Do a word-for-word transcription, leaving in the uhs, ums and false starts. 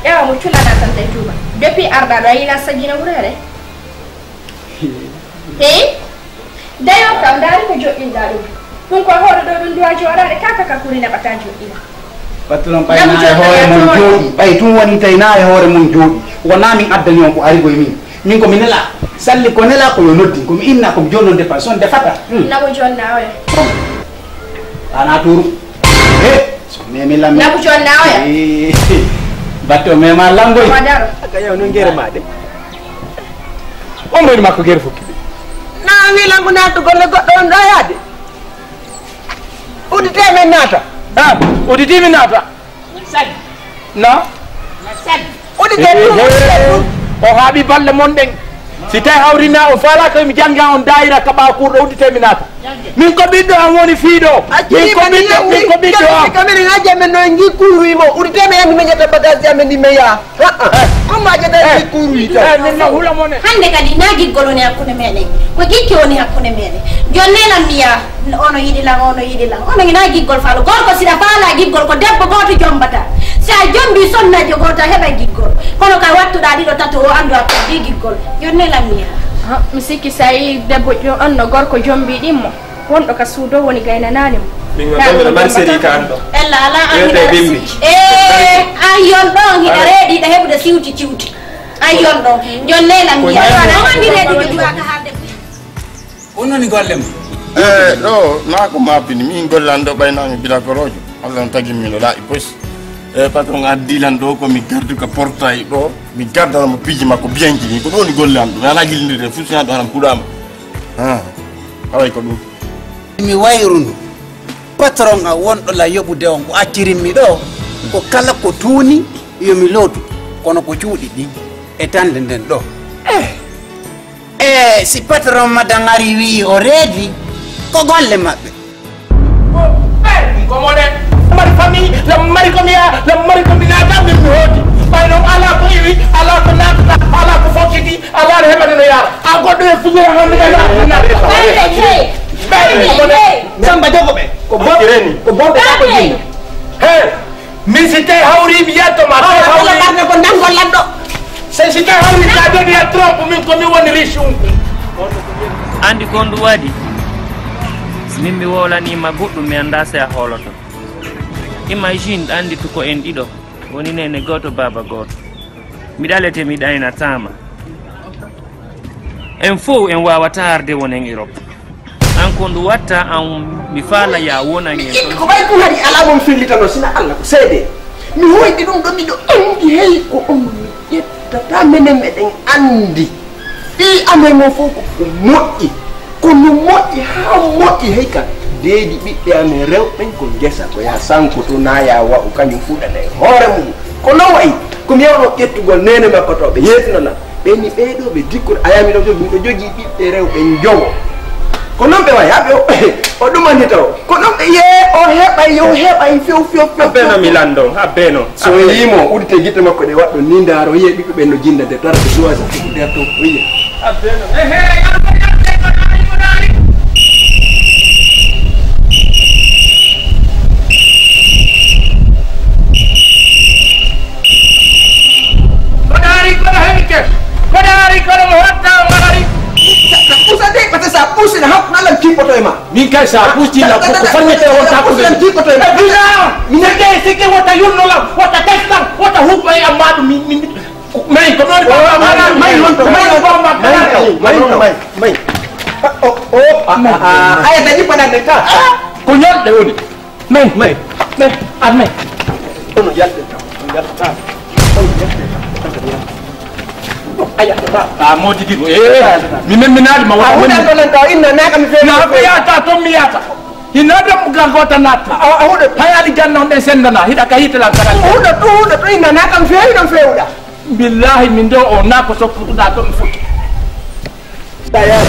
Ewa, mo culana tan tawi tuuba. Depuis arɗa ɗo, a yina sajjina wuro here? Hey? D'ailleurs kam, ndaari ko joɗɗinɗa ɗum. Ɗum ko hoore ɗo ɗum duwa jooɗaade, kaka ka kuri naɓata joɗɗina. Patron, ɓay na e hoore mon jooɗi. Ɓay tun woni tawi na e hoore mon jooɗi. Wona min addani on ko ari ko e min. Min ko mi nela. Salli ko nela ko yo noddi. Ko mi inna ko mi jooni on defa. Son defata. Hmm. Nabo jonna oya. Ana turu. He. So memi lammi. Nabo jonna oya. Eh, batto mema langoy. Wadaro. Aka yaw non gere ma de. On moyni makko gere fukki de. Na wi lango naatu golle goɗɗo on ɗo yaade. Udite men naata. Ah, uditi mi naata. Na? Udite. O haaɓi balle mon ɗen. Si tawi hawrina o faala ko mi jannga on daayira ka ɓaawo kurɗo, udite mi naata. Min ko ɓiɗɗo am woni fiiɗo. Min ko ɓiɗɗo, min ko ɓiɗɗo am. Kamere ngaji amen no ngi kuru imo. Udite men yandi men yata bagage amen ni men ya. Ko majjata e kuru ito. Eh, min no hula mone. Hannde kadi na giggol woni hakkunde meɗen, ko gikke woni hakkunde meɗen. Jonne lan miya, ono yiɗi lan, ono yiɗi lan. Ono ina giggol faalo. Gorko siɗa faala giggol, ko debbo gooto jombata. Si a jombi sonnajo gooto, a heɓa giggol. Kono ka wattuɗa ɗiɗo tato o andu a perdii giggol. Jonne lan miya. Ha, mi sikki sa yi debbo jo-, on no gorko jombi ɗimmo. Wonɗo ka suudo woni gaynanaani mo. Min on ɗon ina mari seri ka an ɗo. Ella ala an ina bimbi. Eh, an yon ɗon ina reedi ina heɓude siwti ciwti. An yon ɗon. Jon nelan mi. Ko an woni reedi ɓe tuwaka haalde. Ko non golle ma? Eh, ɗo na ko mabini min golle an ɗo ɓaynami bila korojo. Allah on tagi min o laaɓi pos. Eh, patron addi lan ɗo ko mi gardu ka portail ɗo. Mi garda mo piiji makko biyanji ni. Ko ɗo ni golle an ɗo. Ala gillindirde fu sina ɗo haram kuɗama. Ah. Away ko ɗum. Mi wayrundu patron a wonɗo la yoɓude on ko accirinmi ɗo ko kala ko tuuni yo mi lootu kono ko cuuɗi ɗin e tande nden ɗo. Eh, eh, si patron madan ari wi'i o reedi ko golle maɓɓe. Ko moɗen mari famille la mari ko mi yaa la mari ko mi naata min mi hooti ɓay noon ala ko iwi ala ko naatata ala ko fokkiti ala no heɓani no yaara a goɗɗo e fijira hande ka naatata. Samba jogo ɓe ko booɓe ko booɓe ka ko jinno. He min si tawi hawri mi yetto ma tawi hawri ɓarne ko ndangol lanɗo. Sey si tawi hawri ka joni ya trompe min ko mi woni riche um. Andi ko ndu waɗi min mi wowlanima goɗɗum mi anda se a hooloto. Imagine andi tuko en ɗiɗo woni nene goto baba goto. Mi ɗalete mi ɗaynatama. En fow en wawata arde wonen Europe. An ko ndu watta an mi faala ya wonan en. Ko ɓay ɗum hari ala mon fellitano sina Allah ko seede. Mi hoyɗi ɗum ɗo miɗo andi hey ko on mi ƴettata menen meɗen andi. Fii amen on fow ko ko moƴƴi. Ko no moƴƴi haa moƴƴi hey ka deedi ɓiɓɓe amen rewɓen ko ngesa ko ya sanko to na ya wa'u kañum fuɗana e hoore mum. Ko non wayi ko mi yawno ƴettugol nene makko to ɓe yeetinana. Ɓe ni ɓee ɗoo ɓe jikkude a yami ɗo jogi ɗo jogii ɓiɓɓe rewɓe njowo. Ko non ɓe wayi haɓe o ɗumani taw ko non ɓe yee o heɓay yo heɓay few few few. Habbeno mi lanndo habbeno. So yimo udite gite makko ɗe waɗɗo ni ndaaro yiye ɓiɓɓe ɓen no jinda nde tara ko duwa sa ko der to ko yiye. Habbeno. Ko daari kono henke ko daari kono mo hotta o ngaari. Pusa de ɓata sa pusina hakkude alam kippoto e ma. Min kay sa pusti la ko farñete wonta ko pusi alam kippoto e ma. Bila min de sike wota yurno lam wota testan wota hubba e amma ɗum min min. May ko ɗon may may may may may may may. Aya dañi panande ka. Ko ñolɗe woni. May may may ar may. Ono yalde ta yalde ta. Ono yalde ta. Aya ta. A modi di. Mi men mi naali ma wala. Huɗa to lan taw inna na kam fe. Na ko yata to mi yata. Hina dam ga gota natta. A huɗa. Hayali janna on den sendana hida ka hitala kala. Huɗa to huɗa to inna na kam fe don fe huɗa. Billahi min do o na ko sokkuɗa to mi fuɗi. Daya.